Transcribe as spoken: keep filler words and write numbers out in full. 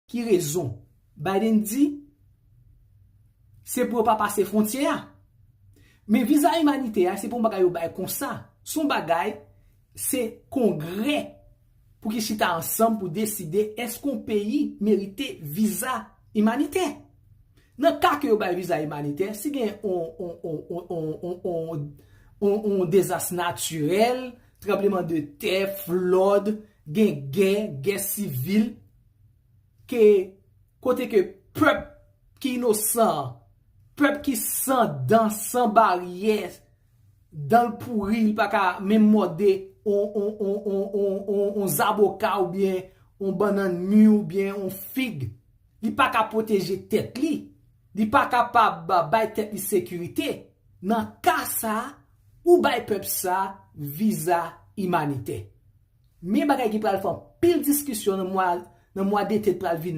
Ki rezon? Biden di se pou yo pa pase fwontyè a. Men viza imanitè a, se pa yon bagay yo bay konsa. Se yon bagay, se kongrè pou ki chita ansanm pou deside èske yon peyi merite viza imanitè. Nan ka ke yo bay viza imanitè, si gen yon, yon, yon dezas natirèl, tranbleman de tè, flòd, gen gè, gè sivil, ke kote ke pèp ki inosan, pèp ki san dan, san baryè, dan l pouri, li pa ka menm mòde on, on, on, on, on, on, on zaboka oubyen on bannann mi oubyen on fig. Li pa ka pwoteje tèt li. Li pa kapab bay tèt li sekirite. Nan ka sa, ou bay pèp sa viza imanitè. Men bagay ki pral fè anpil diskisyon nan mwa, nan mwa dete pral vini.